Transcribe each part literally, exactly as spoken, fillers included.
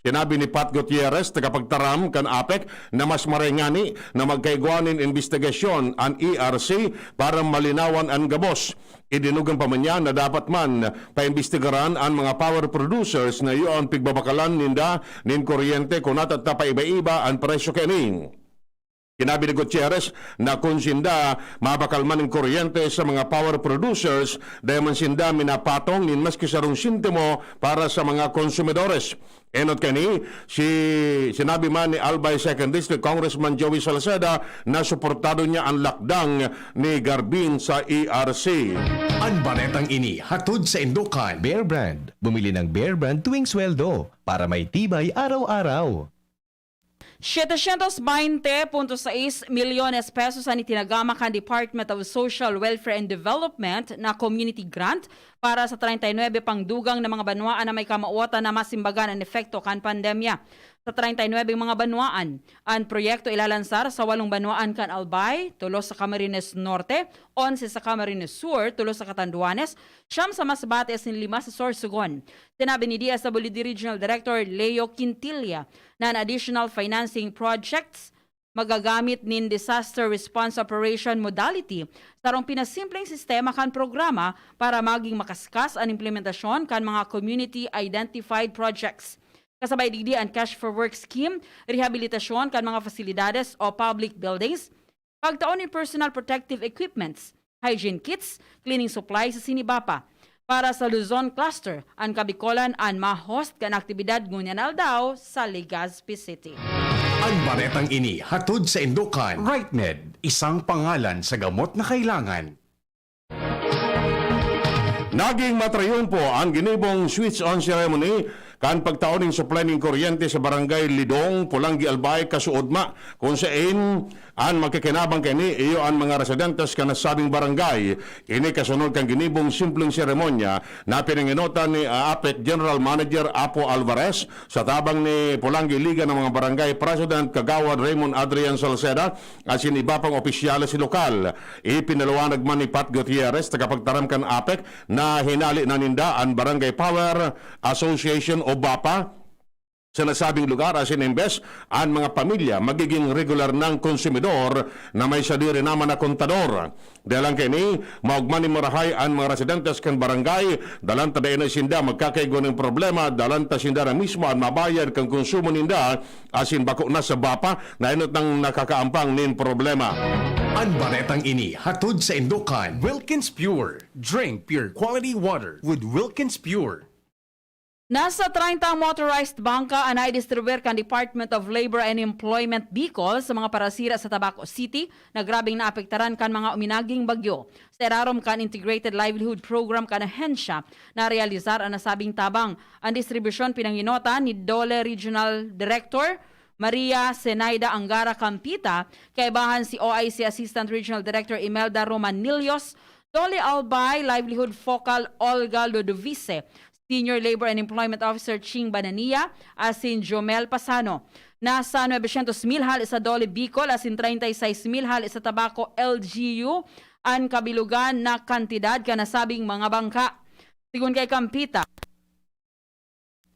Sinabi ni Pat Gutierrez, tagapagtaram kan APEC, na mas maray ngani na magkaigwa nin imbestigasyon an E R C para malinawan an gabos. Idinugang pa man niya na dapat man paimbestigaran an mga power producers na iyo an pigbabakalan ninda nin kuryente kun natatapaiba-iba an presyo kaini. Sinabi ni Gutierrez na kun sinda mabakal man nin kuryente sa mga power producers, dai man sinda minapatong nin maski sarong sentimo para sa mga konsumidores. Enot kani, si, sinabi man ni Albay Second District Congressman Joey Salceda na suportado niya an lakdang ni Garbin sa E R C. An baretang ini hatod sa Indokan. Bear Brand. Bumili ng Bear Brand tuwing sweldo para may tibay araw-araw. Setecientos veinte punto seis milyones pesos an itinagama kan Department of Social Welfare and Development na community grant para sa treinta y nuebe pang dugang na mga banwaan na may kamawatan na masimbagan an epekto kan pandemya. Sa treinta y nuebe mga banwaan, an proyekto ilalansar sa walong banwaan kan Albay, tulo sa Camarines Norte, onse sa Camarines Sur, tulo sa Catanduanes, siyam sa Masbate asin lima sa Sorsogon. Sinabi ni D S W D Regional Director Leo Quintilla na an additional financing projects magagamit nin disaster response operation modality, sarong pinasimpleng sistema kan programa para maging makaskas an implementasyon kan mga community identified projects. Kasabay digdi an Cash for Work Scheme, rehabilitasyon kan mga fasilidades o public buildings, pagtao nin personal protective equipments, hygiene kits, cleaning supplies asin iba pa. Para sa Luzon Cluster, an Kabikolan an ma-host kan aktibidad ngunyan na aldaw sa Legazpi City. An baretang ini hatod sa Indokan. Rightmed, isang pangalan sa gamot na kailangan. Naging matrayumpo an ginibong switch-on ceremony kan pagtao nin supply nin kuryente sa Barangay Lidong, Polangui, Albay, kasuodma, kun sain an magkakinabang kaini iyo an mga residentes kan nasabing barangay. Ini kasunod kan ginibong simpleng seremonya na pinangenotan ni APEC General Manager Apo Alvarez sa tabang ni Polangui Liga ng mga Barangay President Kagawad Raymond Adrian Salceda asin iba pang opisyales sa lokal. Ipinaliwanag man ni Pat Gutierrez, tagapagtaram kan APEC, na hinale na ninda an Barangay Power Association o BAPA sa nasabing lugar asin imbes an mga pamilya magiging regular nang konsumidor na may sadiri naman na kontador. Dahil lang kaini, maogma nin marahay an mga residentes kan barangay, dalan ta dai na sinda magkakaigwa nin problema, dalan ta sinda na mismo an mabayad kan konsumo ninda asin bako na sa BAPA na enot nang nakakaampang nin problema. An baretang ini hatod sa Indokan. Wilkins Pure. Drink pure quality water with Wilkins Pure. Nasa treinta ang motorized bangka an naidistribuir kan Department of Labor and Employment Bicol sa mga parasira sa Tabaco City na grabeng naapektaran kan mga uminaging bagyo. Sa irarom kan Integrated Livelihood Program kan ahensya, narealisar an nasabing tabang. An distribusyon pinangenotan ni DOLE Regional Director Maria Zenaida Angara Campita, kaibahan si O I C Assistant Regional Director Imelda Romanillos, DOLE Albay Livelihood Focal Olga Lodovice, Senior Labor and Employment Officer Ching Banania, asin Jomel Pasano. Nasa novecientos mil hale sa DOLE Bicol asin treinta y seis mil hale sa Tabaco L G U an kabilugan na kantidad kan nasabing mga bangka. Sigon kay Campita,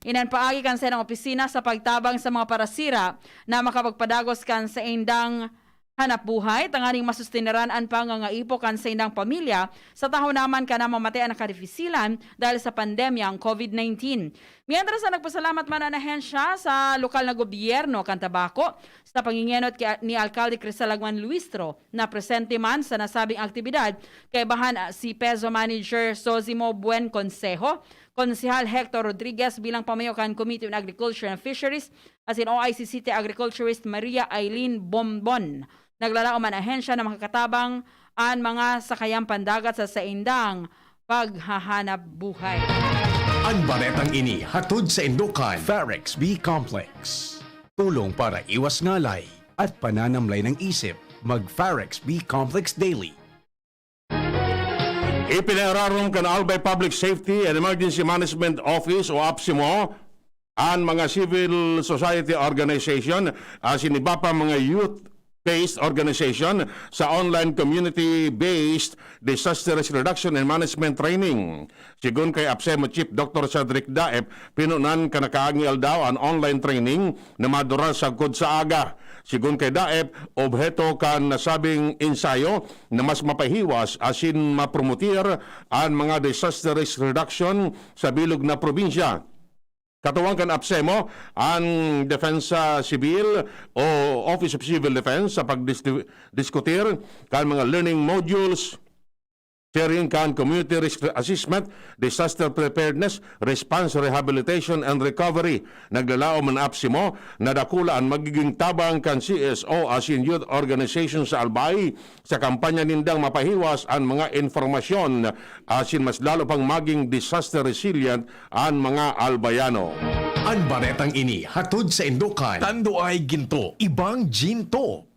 inan paagi kan saindang opisina sa pagtabang sa mga parasira na makapagpadagos kan saindang hanap buhay, tanganing masustenaran an pangangaipo kan saindang pamilya, sa tahaw naman kan namamatean na kadifisilan dahil sa pandemyang COVID nineteen. Mientras na nagpasalamat man an ahensya sa lokal na gobyerno kan Tabaco sa pangingenot ki, ni Alkalde Crisalagman Luistro na presente man sa nasabing aktibidad, kaibahan, ah, si PEZO Manager Sosimo Buen Consejo, Konsehal Hector Rodriguez bilang pamayo kan Committee on Agriculture and Fisheries, asin O I C City Agriculturist Maria Eileen Bombon. Naglalaom an ahensya na makakatabang an mga sakayang pandagat sa saindang paghahanap buhay. An baretang ini hatod sa Indokan. Farex B Complex. Tulong para iwas ngalay at pananamlay ng isip. Mag Farex B Complex Daily. Ipinararom kan Albay Public Safety and Emergency Management Office o APSEMO an mga civil society organization asin iba pa mga youth based organization sa online community-based disaster risk reduction and management training. Sigon kay APSEMO Chief Doctor Cedric Daep, pinunan kan nakaaging aldaw an online training na madura sagkod sa aga. Sigon kay Daep, obheto kan nasabing ensayo na mas mapahiwas asin mapromotir an mga disaster risk reduction sa bilog na probinsya. Katuwang kan APSEMO, an Depensa Sibil o Office of Civil Defense sa pagdiskutir kan mga learning modules, sharing kan community risk assessment, disaster preparedness, response, rehabilitation, and recovery. Naglalaom an APSEMO na dakula an magiging tabang kan C S O asin youth organization sa Albay sa kampanya nindang mapahiwas an mga informasyon asin mas lalo pang maging disaster resilient an mga Albayano. An baretang ini hatod sa Indokan, Tanduay Ginto, Ibang Ginto.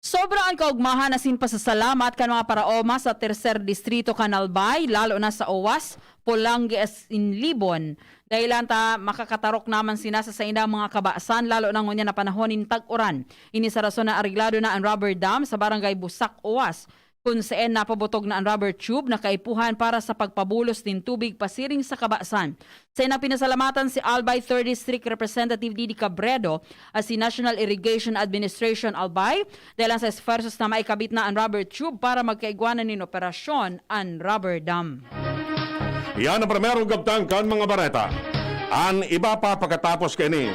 Sobra an kaogmahan asin pasasalamat kan mga paraoma sa Tercer Distrito kan Albay, lalo na sa Owas, Polangui asin Libon. Dahelan ta makakatarok naman sinda sa saindang mga kabasan, lalo na ngunyan na panahon nin tag-uran. Ini sa rason na areglado na an rubber dam sa Barangay Busak, Owas, kun saen napabutog na an rubber tube na kaipuhan para sa pagpabulos nin tubig pasiring sa kabasan. Saindang pinasalamatan si Albay Third District Representative Didi Cabredo at si National Irrigation Administration Albay dahil sa esfuerzos na maikabit na an rubber tube para magkaigwa na nin operasyon an rubber dam. Yan ang primerong kabtang kan mga bareta. An iba pa pakatapos kaini.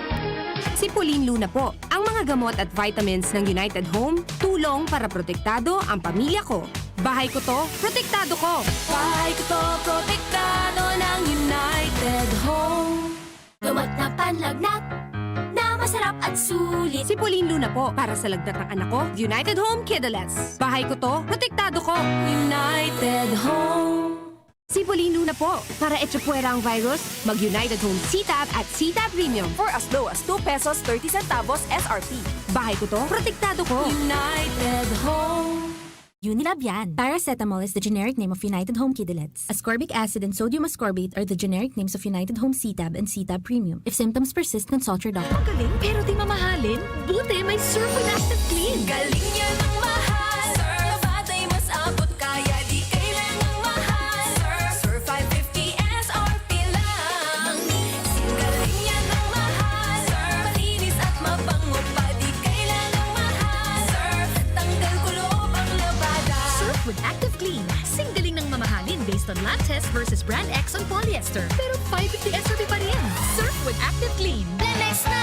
Sipulin Luna po, ang mga gamot at vitamins ng United Home, tulong para protektado ang pamilya ko. Bahay ko to, protektado ko. Bahay ko to, protektado ng United Home. Gamot na panlagnat, na masarap at sulit. Sipulin Luna po, para sa lagnat ng anak ko, United Home Kidalettes. Bahay ko to, protektado ko. United Home. Sipulin Luna po, para echapuwera ang virus, mag United Home C-Tab at C-Tab Premium. For as low as two pesos thirty centavos S R P. Bahay ko to, protektado ko. United Home. Unilab yan. Paracetamol is the generic name of United Home Kidalettes. Ascorbic acid and sodium ascorbate are the generic names of United Home C-Tab and C-Tab Premium. If symptoms persist, consult your doctor. Magaling, pero di mamahalin? Buti may Surf with Active Clean. Galing niya ng mahal. Surf, batay mas abot kaya di kailangang mahal. Surf, Surf five fifty S R P lang. Singgaling yan ng mahal. Surf, malinis at mabango pa, di kailangang mahal. Surf, tanggal kulop ang labada. Surf with Active Clean. Singgaling ng mamahalin based on lab test versus brand X on polyester. Pero five fifty S R P pa rin. Surf with Active Clean. Lemex na!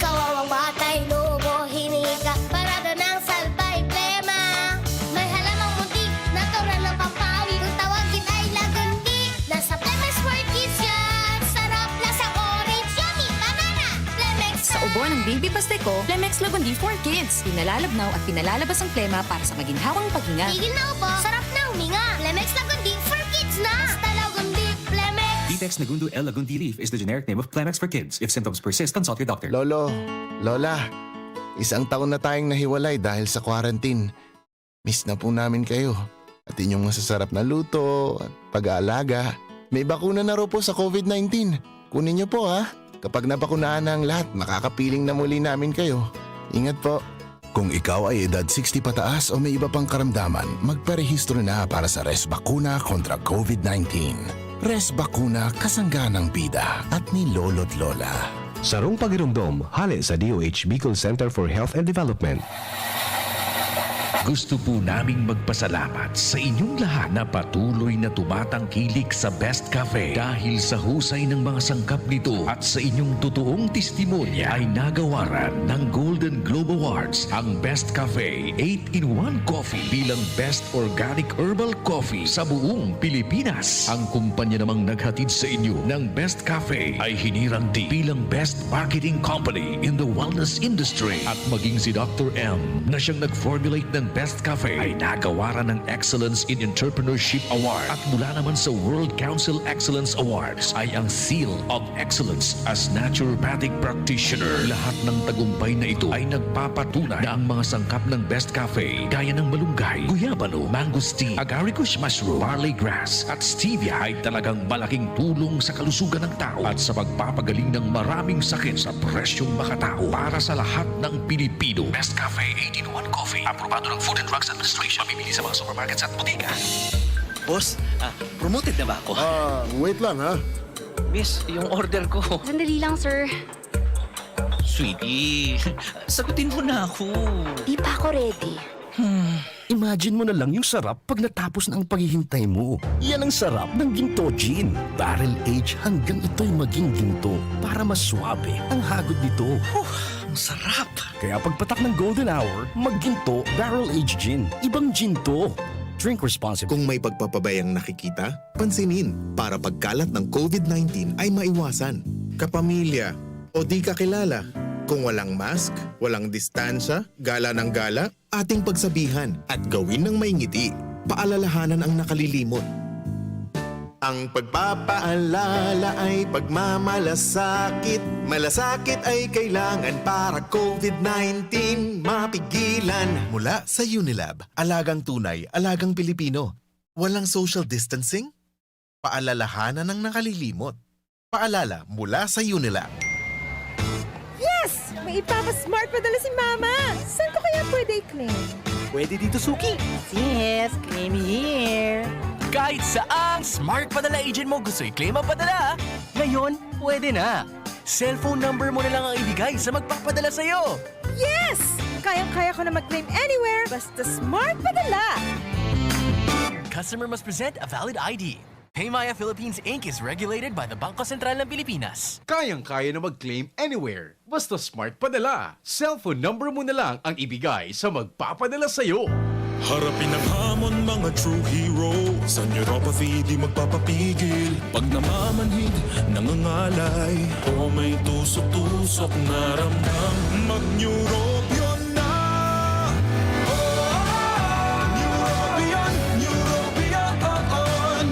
Kawawang batay, lumo, hinika, parada ng salbay, plema. May halamang munti, natural ng pampawi. Kung tawagin ay lagundi, nasa Plemex for Kids yan. Sarap, lasang orange, yummy, banana. Plemex Sa na! Ubo ng Baby Pasteco, Plemex Lagundi for Kids. Pinalalabnaw at pinalalabas ang plema para sa maginhawang paghinga. Tigil na ubo, sarap na huminga. Plemex Lagundi for Kids na! Basta Lagundi, Plemex! Vitex Nagundo L Lagundi Leaf is the generic name of Plemex for Kids. If symptoms persist, consult your doctor. Lolo, Lola, isang taon na tayong nahiwalay dahil sa quarantine. Miss na po namin kayo at inyong masasarap na luto at pag-aalaga. May bakuna na raw po sa COVID nineteen. Kunin niyo po, ha. Kapag nabakunahan na ang lahat, makakapiling na muli namin kayo. Ingat po. Kung ikaw ay edad sixty pataas o may iba pang karamdaman, magparehistro na para sa Res Bakuna kontra COVID nineteen. Res Bakuna, kasangga ng bida at ni Lolo't Lola. Sarong pagiromdom, hale sa D O H Bicol Center for Health and Development. Gusto po naming magpasalamat sa inyong lahat na patuloy na tumatangkilik sa Best Cafe. Dahil sa husay ng mga sangkap nito at sa inyong totoong testimonya, ay nagawaran ng Golden Globe Awards ang Best Cafe eight-in-one Coffee bilang Best Organic Herbal Coffee sa buong Pilipinas. Ang kumpanya namang naghatid sa inyo ng Best Cafe ay hinirang din bilang Best Marketing Company in the Wellness Industry. At maging si Doctor M na siyang nag-formulate ng Best Cafe ay nagawaran ng Excellence in Entrepreneurship Award at mula naman sa World Council Excellence Awards ay ang Seal of Excellence as Naturopathic Practitioner. Lahat ng tagumpay na ito ay nagpapatunay na ang mga sangkap ng Best Cafe gaya ng malunggay, guyabano, mangosteen, agaricus mushroom, barley grass at stevia ay talagang malaking tulong sa kalusugan ng tao at sa pagpapagaling ng maraming sakit sa presyong makatao para sa lahat ng Pilipino. Best Cafe eighteen-in-one Coffee, aprobado ng Food and Drugs Administration. Mabibili sa mga supermarkets at botika. Boss, ah, promoted na ba ako? Ah, wait lang ha. Miss, yung order ko. Sandali lang, sir. Sweetie, sagutin mo na ako. Di pa ako ready. Imagine mo na lang yung sarap pag natapos na ang paghihintay mo. Yan ang sarap ng Ginto Gin. Barrel age hanggang ito'y maging ginto para mas swabe ang hagod nito. Ang sarap! Kaya pagpatak ng golden hour, magginto barrel age gin. Ibang gin to. Drink responsibly. Kung may pagpapabayang nakikita, pansinin para pagkalat ng COVID nineteen ay maiwasan. Kapamilya o di kakilala, kung walang mask, walang distansya, gala ng gala, ating pagsabihan at gawin ng may ngiti. Paalalahanan ang nakalilimot. Ang pagpapaalala ay pagmamalasakit. Malasakit ay kailangan para COVID nineteen mapigilan. Mula sa Unilab, alagang tunay, alagang Pilipino. Walang social distancing? Paalalahanan ang nakalilimot. Paalala mula sa Unilab. Yes! May ipapa-smart padala si Mama! Saan ko kaya pwede i-claim? Pwede dito, Suki. Yes, claim here. Kahit saang Smart Padala agent mo gusto i-claim ang padala, ngayon pwede na. Cellphone number mo na lang ang ibigay sa magpapadala sa'yo. Yes! Kayang-kaya ko na mag-claim anywhere basta smart padala! Customer must present a valid I D. Paymaya Philippines Inc is regulated by the Bangko Sentral ng Pilipinas. Kayang-kaya na mag-claim anywhere. Basta smart padala. Cellphone number mo na lang ang ibigay sa magpapadala sa'yo. Harapin ang hamon, mga true heroes. Sa neuropathy, di magpapapigil. Pag namamanhid, nangangalay, o may tusok-tusok na ramdam, mag-Neurobion na! Oh, Neurobion, Neurobion, oh, oh.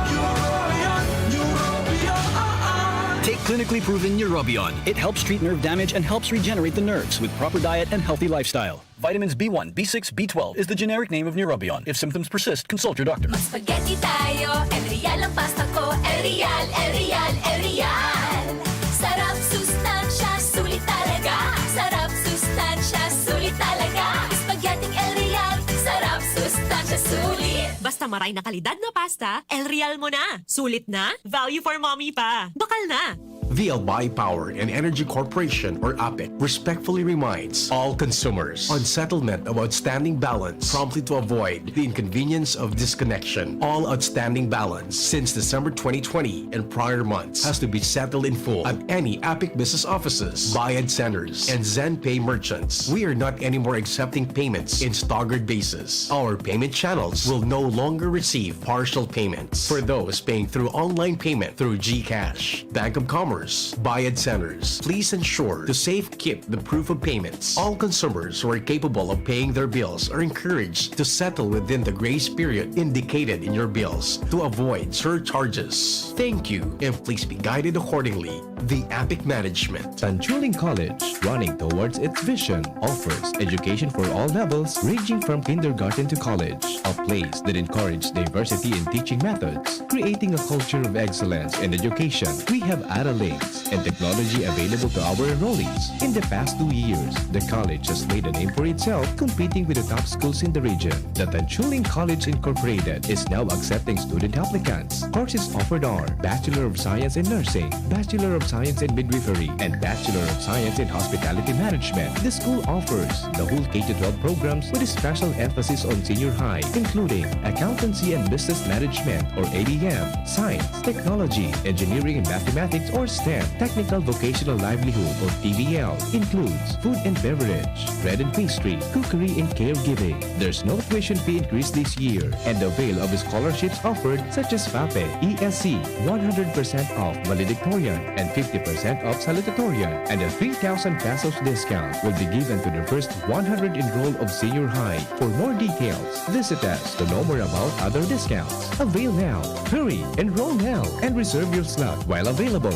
Neurobion, Neurobion, oh, oh. Take clinically proven Neurobion. It helps treat nerve damage and helps regenerate the nerves with proper diet and healthy lifestyle. Vitamins B one, B six, B twelve is the generic name of Neurobion. If symptoms persist, consult your doctor. Spaghetti tayo, El Real ang pasta ko. El Real, El Real, El Real. Sarap, sustansya, sulit talaga. Sarap, sustansya, sulit talaga. Spaghetti El Real. Sarap, sustansya, sulit. Basta maray na kalidad na pasta, El Real mo na. Sulit na, value for mommy pa. Bakal na. V L Buy Power and Energy Corporation, or APEC, respectfully reminds all consumers on settlement of outstanding balance promptly to avoid the inconvenience of disconnection. All outstanding balance since December twenty twenty and prior months has to be settled in full at any APEC business offices, Bayad Centers, and ZenPay merchants. We are not anymore accepting payments in staggered basis. Our payment channels will no longer receive partial payments. For those paying through online payment through GCash, Bank of Commerce, Bayad Centers, please ensure to safekeep the proof of payments. All consumers who are capable of paying their bills are encouraged to settle within the grace period indicated in your bills to avoid surcharges. Thank you, and please be guided accordingly. The APEC Management. Tanchuling College, running towards its vision, offers education for all levels, ranging from kindergarten to college, a place that encourages diversity in teaching methods, creating a culture of excellence in education. We have Aralinks and technology available to our enrollees. In the past two years, the college has made a name for itself, competing with the top schools in the region. The Tanchuling College Incorporated is now accepting student applicants. Courses offered are Bachelor of Science in Nursing, Bachelor of Science in Midwifery, and Bachelor of Science in Hospitality Management. The school offers the whole K to twelve programs with a special emphasis on senior high, including Accountancy and Business Management or A B M, Science, Technology, Engineering and Mathematics or STEM, Technical Vocational Livelihood or T V L includes food and beverage, bread and pastry, cookery and caregiving. There's no tuition fee increase this year, and avail of scholarships offered such as FAPE, E S C, one hundred percent off valedictorian and fifty percent off salutatorian, and a three thousand pesos discount will be given to the first one hundred enrolled of senior high. For more details, visit us to know more about other discounts. Avail now. Hurry! Enroll now and reserve your slot while available.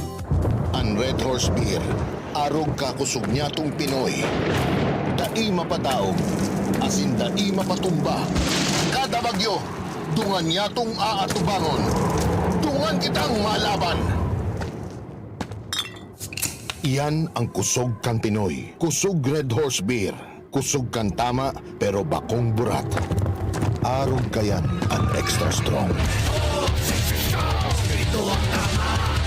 An Red Horse Beer, arog ka kusog nyatong Pinoy. Dai mapataog, asin dai mapatumba. Kada bagyo, dungan nyatong aatubangon. Dungan kitang malaban. Iyan ang kusog kan Pinoy. Kusog Red Horse Beer. Kusog kan tama, pero bakong burat. Arog kayan an extra strong.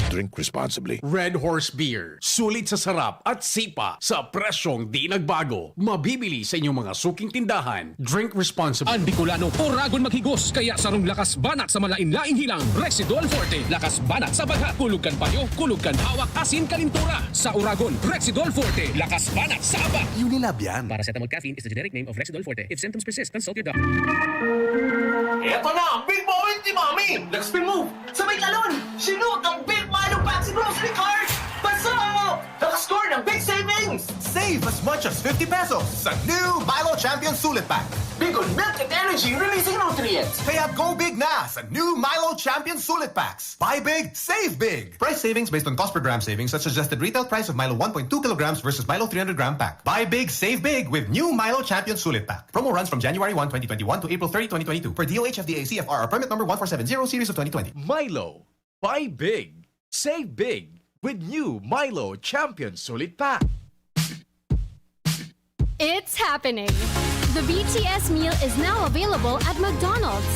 Drink responsibly. Red Horse Beer. Sulit sa sarap at sipa sa presyong di nagbago. Mabibili sa inyong mga suking tindahan. Drink responsibly. An Bicolano, oragon maghigos, kaya sarong lakas banat sa malain-laing hilang, Rexidol Forte. Lakas banat sa baghat, kulog kan payo, kulog kan hawak, asin kalintura. Sa oragon, Rexidol Forte. Lakas banat sa aba. Unilab yan. Paracetamol caffeine is the generic name of Rexidol Forte. If symptoms persist, consult your doctor. Eto na ang big moment ni Mami! Nag-spin move! Sabay talon! Sinoot ang Big Milo Pack sa grocery cart! Pasok! Nakascore ng big savings! Save as much as fifty pesos sa new Milo Champion Sulit Pack. Big on milk and energy releasing nutrients! Kaya go big na sa new Milo Champion Sulit Packs. Buy big, save big! Price savings based on cost per gram savings at suggested retail price of Milo one point two kilograms versus Milo three hundred gram pack. Buy big, save big with new Milo Champion Sulit Pack. Promo runs from January one, twenty twenty-one to April thirty, twenty twenty-two, per D O H F D A C F R R permit number one four seven zero series of twenty twenty. Milo. Buy big. Save big. With new Milo Champion Sulit Pack. It's happening! The B T S meal is now available at McDonald's.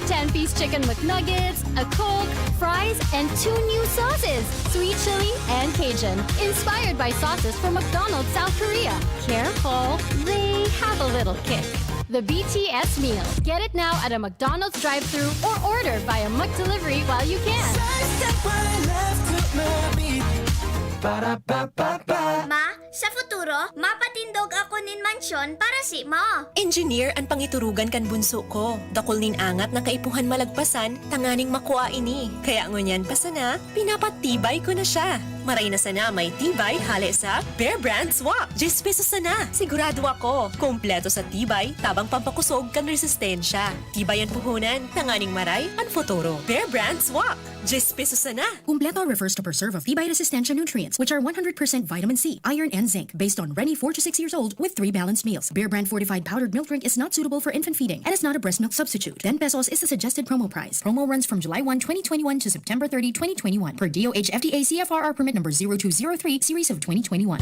Ten-piece chicken McNuggets, a Coke, fries, and two new sauces, sweet chili and Cajun, inspired by sauces from McDonald's South Korea. Careful, they have a little kick. The B T S meal. Get it now at a McDonald's drive-thru or order via McDelivery while you can. Para pa pa pa. Ma, sa futuro, mapatindog ako nin mansyon para simo. Engineer an pangiturugan kan bunso ko. Dakul nin angat na kaipuhan malagpasan tanganing makua ini. Kaya ngunyan pa sana, pinapatibay ko na siya. Maray na sana may tibay hale sa Bear Brand Swak. Diyes pesos sana. Sigurado ako. Kompleto sa tibay, tabang pampakusog kan resistensya. Tibay an puhunan, tanganing maray an futuro. Bear Brand Swak. Diyes pesos sana. Kumpleto refers to preserve of tibay resistensya nutrients, which are one hundred percent vitamin C, iron, and zinc, based on Reni four to six years old with three balanced meals. Bear Brand fortified powdered milk drink is not suitable for infant feeding and is not a breast milk substitute. Ten pesos is the suggested promo price. Promo runs from July one, twenty twenty-one to September thirty, twenty twenty-one, per D O H F D A C F R R permit number zero two zero three, series of twenty twenty-one.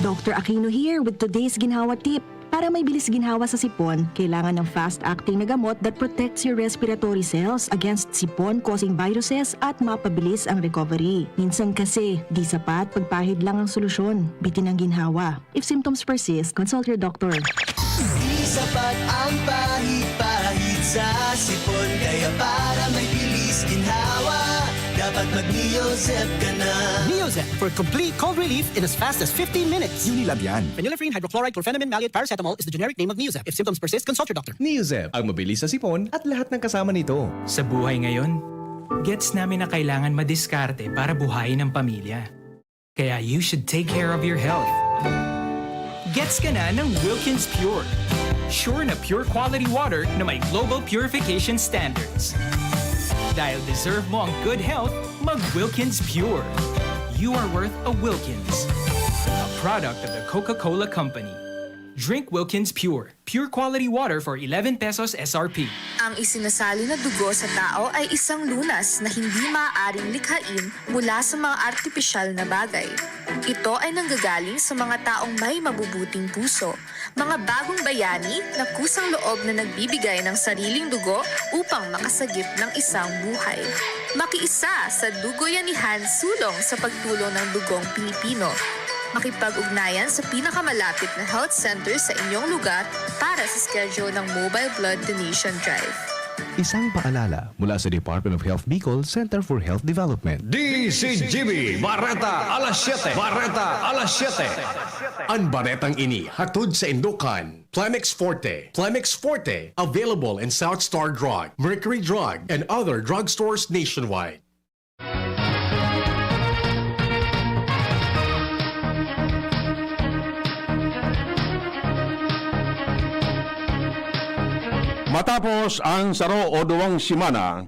Doctor Aquino here with today's Ginhawa Tip. Para may bilis ginhawa sa sipon, kailangan ng fast-acting na gamot that protects your respiratory cells against sipon-causing viruses at mapabilis ang recovery. Minsan kasi, di sapat pagpahid lang ang solusyon. Bitin ang ginhawa. If symptoms persist, consult your doctor. Di sapat ang pahid-pahid sa sipon, kaya para may bilis ginhawa, dapat mag-Neozep ka na. Neozep for complete cold relief in as fast as fifteen minutes. Unilab yan. Phenylephrine, hydrochloride, chlorphenamine, maleate, paracetamol is the generic name of Neozep. If symptoms persist, consult your doctor. Neozep, ang mabilis sa sipon at lahat ng kasama nito. Sa buhay ngayon, gets namin na kailangan madiskarte para buhayin ang pamilya. Kaya you should take care of your health. Gets ka na ng Wilkins Pure. Sure na pure quality water na may global purification standards. Dahil deserve mo ang good health, mag Wilkins Pure. You are worth a Wilkins. A product of the Coca-Cola Company. Drink Wilkins Pure. Pure quality water for eleven pesos S R P. Ang isinasali na dugo sa tao ay isang lunas na hindi maaaring likhain mula sa mga artipisyal na bagay. Ito ay nanggagaling sa mga taong may mabubuting puso, mga bagong bayani na kusang loob na nagbibigay ng sariling dugo upang makasagip ng isang buhay. Makiisa sa Dugoyanihan Sulong sa Pagtulong ng Dugong Pilipino. Makipag-ugnayan sa pinakamalapit na health center sa inyong lugar para sa schedule ng Mobile Blood Donation Drive. Isang paalala mula sa Department of Health Bicol Center for Health Development. D C G B, Bareta alas siyete. Bareta alas siyete. An baretang ini hatod sa indukan Plemex Forte. Plemex Forte, available in South Star Drug, Mercury Drug, and other drugstores nationwide. Matapos ang saro o duwang semana,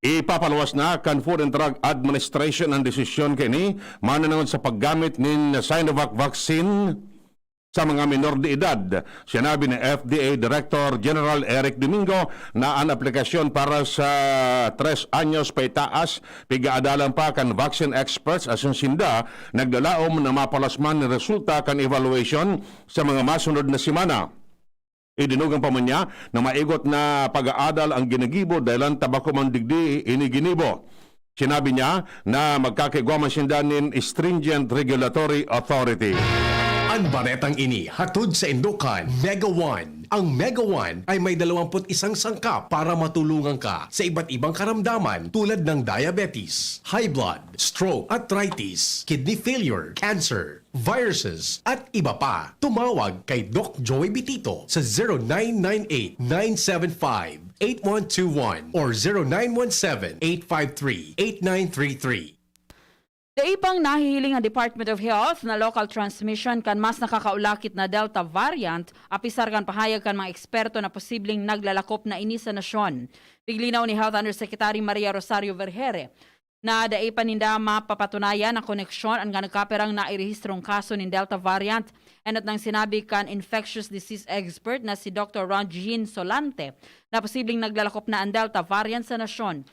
ipapaluwas na kan Food and Drug Administration an desisyon kaini mananangod sa paggamit nin Sinovac vaccine sa mga menor de edad. Sinabi ni F D A Director General Eric Domingo na an aplikasyon para sa tres anyos paitaas pigaadalan pa kan vaccine experts asin sinda naglalaom na mapaluwas man nin resulta kan evaluation sa mga masunod na semana. Idinugang pa man niya na maigot na pag-aadal ang ginigibo dahelan ta bako man digdi ini ginibo. Sinabi niya na magkakaigwa man sinda nin stringent regulatory authority. An baretang ini hatod sa indukan Mega One. Ang Mega One ay may dalawampu't isang sangkap para matulungan ka sa iba't ibang karamdaman tulad ng diabetes, high blood, stroke, arthritis, kidney failure, cancer, viruses, at iba pa. Tumawag kay Doc Joey Bitito sa zero nine nine eight, nine seven five, eight one two one or zero nine one seven, eight five three, eight nine three three. Dai pang nahihiling ang Department of Health na local transmission kan mas nakakaulakit na Delta variant, apisar kan pahayag kan mga eksperto na posibleng naglalakop na ini sa nasyon. Piglinaw ni Health Undersecretary Maria Rosario Vergeire na dai pa ninda mapapatunayan na koneksyon an nagkaperang nairehistrong kaso nin Delta variant. Enot nang sinabi kan infectious disease expert na si Doctor Ron Jean Solante na posibleng naglalakop na ang Delta variant sa nasyon.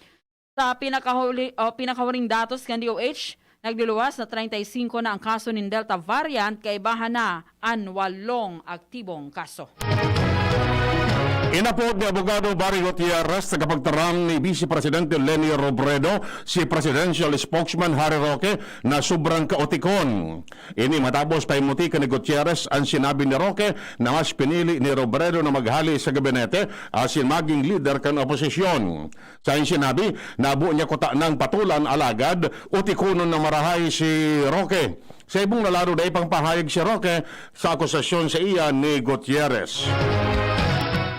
Sa pinakahuli, o pinakahuring datos kan D O H, nagluluwas na treinta y cinco na ang kaso nin Delta variant, kaibahan na an walong aktibong kaso. Inapod ni Abogado Barry Gutierrez, tagapagtaram ni Vice Presidente Leni Robredo, si Presidential Spokesman Harry Roque na sobrang kaotikon. Ini matapos paimuti kan ni Gutierrez an sinabi ni Roque na mas pinili ni Robredo na maghale sa gabinete asin maging lider kan oposisyon. Sa iyang sinabi, nabo niya kutanang patulan, alagad otikonon na marahay si Roque. Sa ibong na lado, dai pang pahayag si Roque sa akusasyon saiya ni Gutierrez.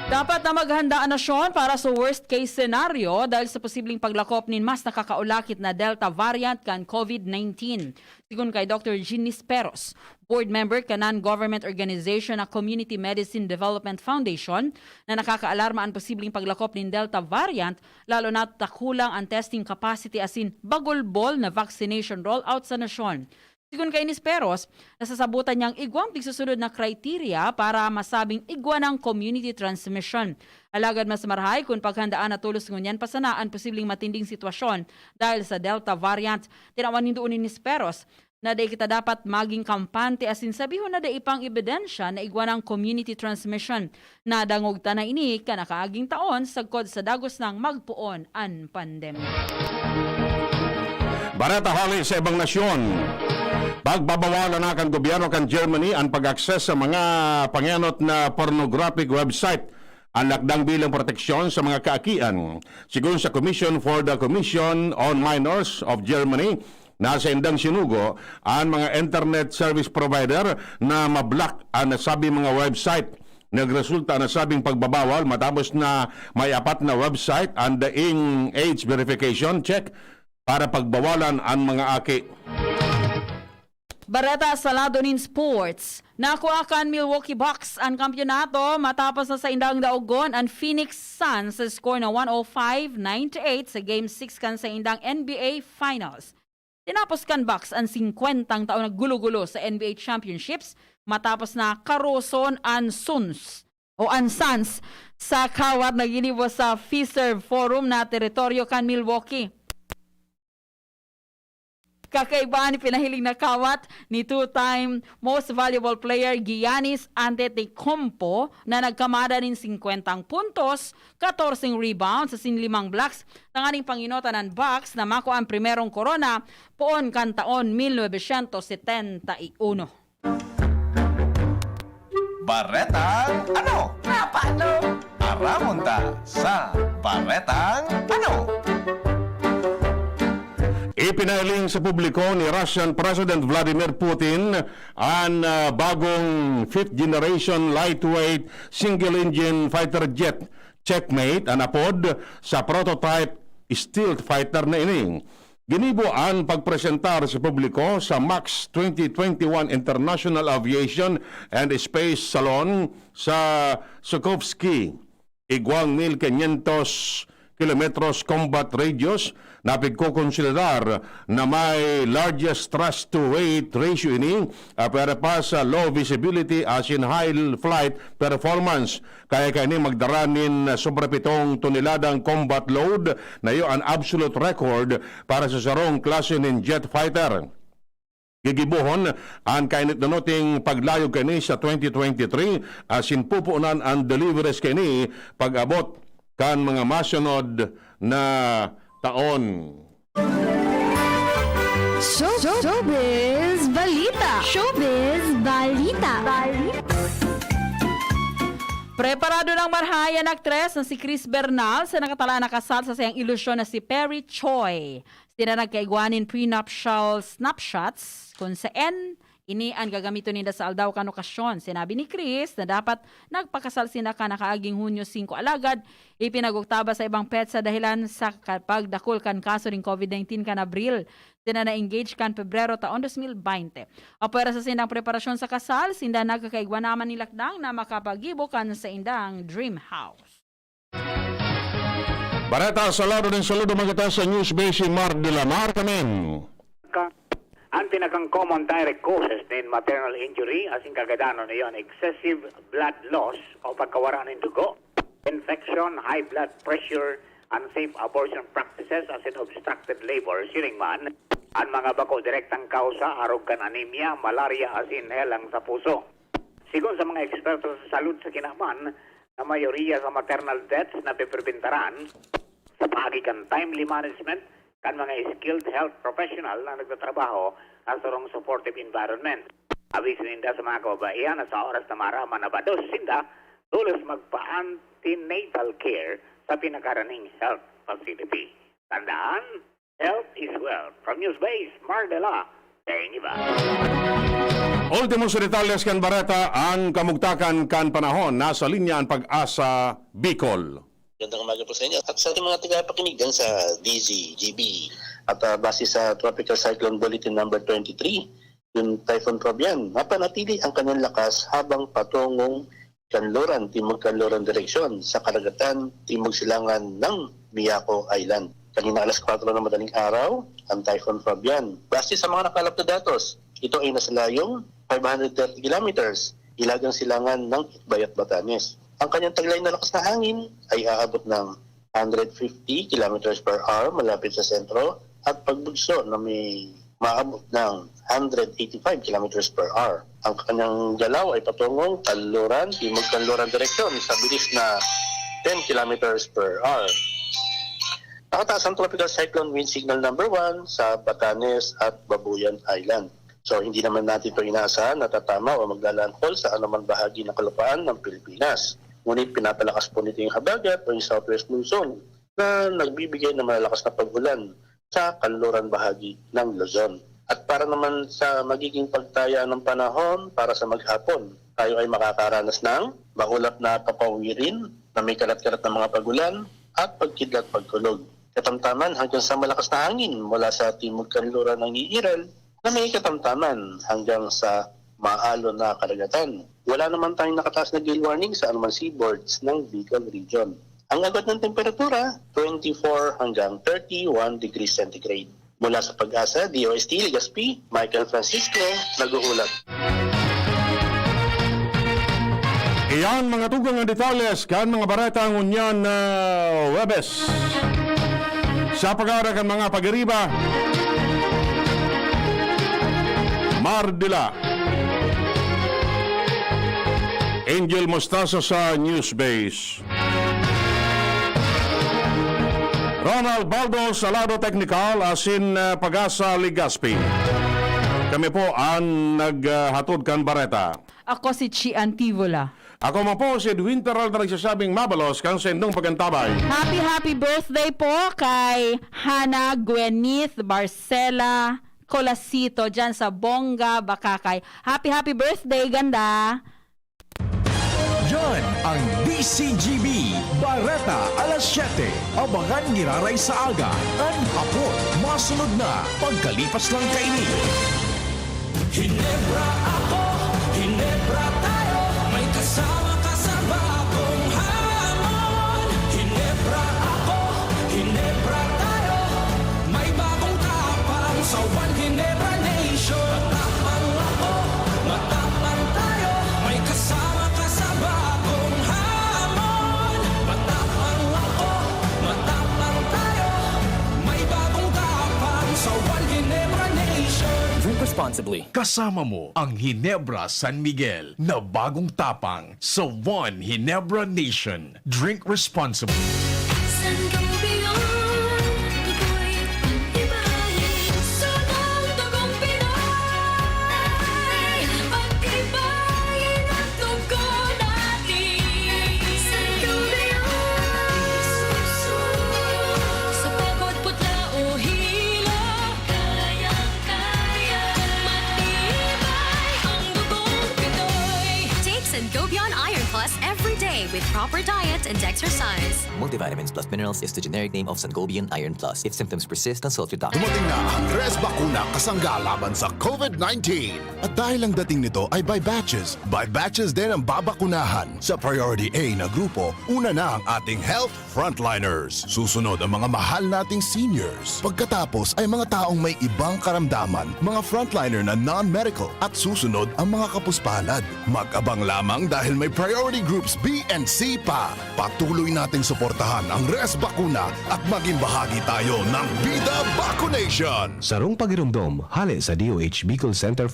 Dapat na maghanda an nasyon para sa worst case scenario dahil sa posibleng paglakop nin mas nakakaulakit na Delta variant kan COVID nineteen. Sigon kay Doctor Jean Nisperos, board member kan non-government organization na Community Medicine Development Foundation, na nakakaalarma an posibleng paglakop nin Delta variant, lalo na ta kulang an testing capacity asin bagulbol na vaccination rollout sa nasyon. Sigon kay Nisperos, nasasabutan niyang igwang tigsusunod na criteria para masabing igwa ng community transmission. Alagad mas marahay kun paghandaan na tolos ngunyan pa sana an posibleng matinding sitwasyon dahil sa Delta variant. Tinawan nindo ni Nisperos na dai kita dapat maging kampante asin sabihon na dai pang ebidensya na igwa ng community transmission. Nadangog ta na ini kan nakaaging taon sagkod sa dagos nang magpoon an pandemya. Bareta hali sa ibang nasyon. Pagbabawalan na kan gobyerno kan Germany an pag-access sa mga pangenot na pornographic website. An lakdang bilang proteksyon sa mga kaakian. Sigon sa Commission for the Commission on Minors of Germany, na saindang sinugo an mga internet service provider na ma-block an nasabing mga website. Nagresulta an nasabing pagbabawal matapos na may apat na website an daing age verification check para pagbawalan an mga aki. Bareta sa lado nin sports. Nakua kan Milwaukee Bucks an kampiyonato matapos na saindang daogon an Phoenix Suns sa score na one oh five ninety-eight sa Game six kan saindang N B A Finals. Tinapos kan Bucks an singkwentang taon na gulo-gulo sa N B A Championships matapos na karoson an Suns o an Suns sa kawat na ginibo sa Fiserv Forum na teritoryo kan Milwaukee. Kakaiba ni pinahiling na kawat ni two-time Most Valuable Player Giannis Antetokounmpo na nagkamada nin singkwentang puntos, katorseng rebounds asin limang blocks tanganing pangenotan an Bucks na makua an primerong korona poon kan taon mil novecientos setenta y uno. Baretang ano? Nga paano? Ramon ta sa Baretang Ano? Ipinahiling sa publiko ni Russian President Vladimir Putin an, ah, bagong fifth generation lightweight single-engine fighter jet Checkmate, an apod sa prototype stealth fighter na ini. Ginibo an pagpresentar sa publiko sa MAKS twenty twenty-one International Aviation and Space Salon sa Zhukovsky, igwang mil quinientos kilometros combat radius na pigkokonsiderar na may largest thrust-to-weight ratio ini, apwera pa sa low visibility asin high flight performance. Kaya kaini magdara nin sobra pitong toneladang combat load na iyo an absolute record para sa sarong klase nin jet fighter. Gigibohon an kainot-inoting paglayog kaini sa twenty twenty-three, asin pupuonan an deliveries kaini pag-abot kan mga masunod na taon. Show, showbiz balita. Showbiz balita. Balita. Preparado ng marhay an aktres na si Chris Bernal sa nakatalaan na kasal sa sayang ilusyon na si Perry Choi. Sila nagkaigwa nin prenuptial snapshots, kung saan ini an gagamiton ninda sa aldaw kan okasyon. Sinabi ni Chris na dapat nagpakasal sinda kan nakaaging Hunyo singko, alagad ipinag-oktaba sa ibang petsa dahilan sa ka- pagdakul kan kaso nin COVID nineteen kan Abril. Sila na-engage kan Pebrero taon dos mil baynte. Apwera sa sindang preparasyon sa kasal, sinda nagkakaigwa naman nin lakdang na makapagibo kan saindang dream house. Bareta sa lado nin saludo magkita sa News Base si Mar de la Mar Kamen. Ka, ang pinakang common direct causes nin maternal injury asin kagadanon na iyon excessive blood loss o pagkawara nin dugo, infection, high blood pressure, unsafe abortion practices asin obstructed labor. Siring man, ang mga bako direktang kausa arog kan anemia, malaria asin helang sa puso. Sigon sa mga eksperto sa salud sa kinaban, na mayoriya sa maternal deaths napepribentaran sa paagi kan timely management kan mga skilled health professional na nagtatrabaho sa sarong supportive environment. Abiso ninda sa mga kababaihan na sa oras na maaraman na bados sinda, tolos magpa-antenatal care sa pinakaraning health facility. Tandaan, health is wealth. From News Base, Mar de la Peñiba. Ultimo sa detalles kan bareta, ang kamugtakan kan panahon. Nasa linya an Pag-asa Bicol. Magandang umaga po sa inyo. At sa ating mga tagapakinig dyan sa D Z G B, at ah, base sa Tropical Cyclone Bulletin number twenty-three, yung Typhoon Fabian, mapanatili ang kanyang lakas habang patungong kanluran, timog kanluran direksyon sa karagatan, timog silangan ng Miyako Island. Kanina alas kwatro ng madaling araw, ang Typhoon Fabian. Base sa mga nakalap na datos, ito ay nasa layong five hundred thirty kilometers, hilagang silangan ng Itbayat, Batanes. Ang kanyang taglay na lakas na hangin ay aabot ng hundred fifty kilometers per hour malapit sa sentro at pagbugso na may maabot ng hundred eighty-five kilometers per hour. Ang kanyang galaw ay patungong kanluran, timog kanluran direksyon sa bilis na ten kilometers per hour. Nakataas ang Tropical Cyclone Wind Signal number one sa Batanes at Babuyan Island. So, hindi naman natin ito inaasahan na tatama o maglalandfall sa anumang bahagi ng kalupaan ng Pilipinas. Ngunit pinapalakas po nito yung habagat o yung southwest monsoon na nagbibigay ng malalakas na pag-ulan sa kanluran bahagi ng Luzon. At para naman sa magiging pagtaya ng panahon para sa maghapon, tayo ay makakaranas ng maulap na papawirin na may kalat-kalat na mga pag-ulan at pagkidlat pagkulog. Katamtaman hanggang sa malakas na hangin mula sa timog kanluran ng iiral na may katamtaman hanggang sa maalon na karagatan. Wala naman tayong nakataas na gale warning sa anumang seaboards ng Bicol Region. Ang agwat ng temperatura, twenty-four hanggang thirty-one degrees centigrade. Mula sa Pag-asa, D O S T Legazpi, Michael Francisco, naghuhulat. Iyan mga tugang na detalles kan mga bareta ngunyan na Webes. Sa pag-aara kan mga pagiriba, Mar de la Angel Mostaza sa News Base. Ronald Baldo sa lado teknikal asin ah, Pag-asa Legazpi. Kami po ang naghatod kan bareta. Ako si Chi Antivola. Ako man po si Edwin Peralta nagsasabing mabalos kan saindong pag-antabay. Happy, happy birthday po kay Hana Gwenith Barcela Colasito dyan sa Bongga, Bacacay. Happy, happy birthday, ganda! Yan ang D C G B Bareta alas siyete. Abangan giraray sa aga, an hapon, masunod na pagkalipas lang kaini. Hinebra ako, Hinebra tayo. May kasama ka sa bagong hamon. Hinebra ako, Hinebra tayo. May bagong tapang sa One Hinebra Nation. Matapang ako, matapang tayo. May kasama ka sa bagong hamon. Matapang ako, matapang tayo. May bagong tapang sa One Hinebra Nation. Drink responsibly. Kasama mo ang Hinebra San Miguel na bagong tapang sa One Hinebra Nation. Drink responsibly. Sangobion, tukoy, pag-ibahin, sunang dugong Pinoy. Pag-ibahin ang dugo natin. Sangobion, sa pagod, putla o hilo, kayang-kaya. Matibay ang dugong Pinoy. Take Sangobion Iron Plus every day with proper diet and exercise. Multivitamins plus minerals is the generic name of Sangobion Iron Plus. If symptoms persist, consult your doctor. Dumating na ang Res Bakuna kasangga laban sa COVID nineteen. At dahil ang dating nito ay by batches, by batches din ang babakunahan. Sa Priority A na grupo, una na ang ating health frontliners. Susunod ang mga mahal nating seniors. Pagkatapos ay mga taong may ibang karamdaman, mga frontliner na non-medical, at susunod ang mga kapuspalad. Mag-abang lamang dahil may priority groups B and C pa. Patuloy nating suportahan ang Res Bakuna at maging bahagi tayo ng Bida Vacunation! Sarong pagiromdom hale sa D O H Bicol Center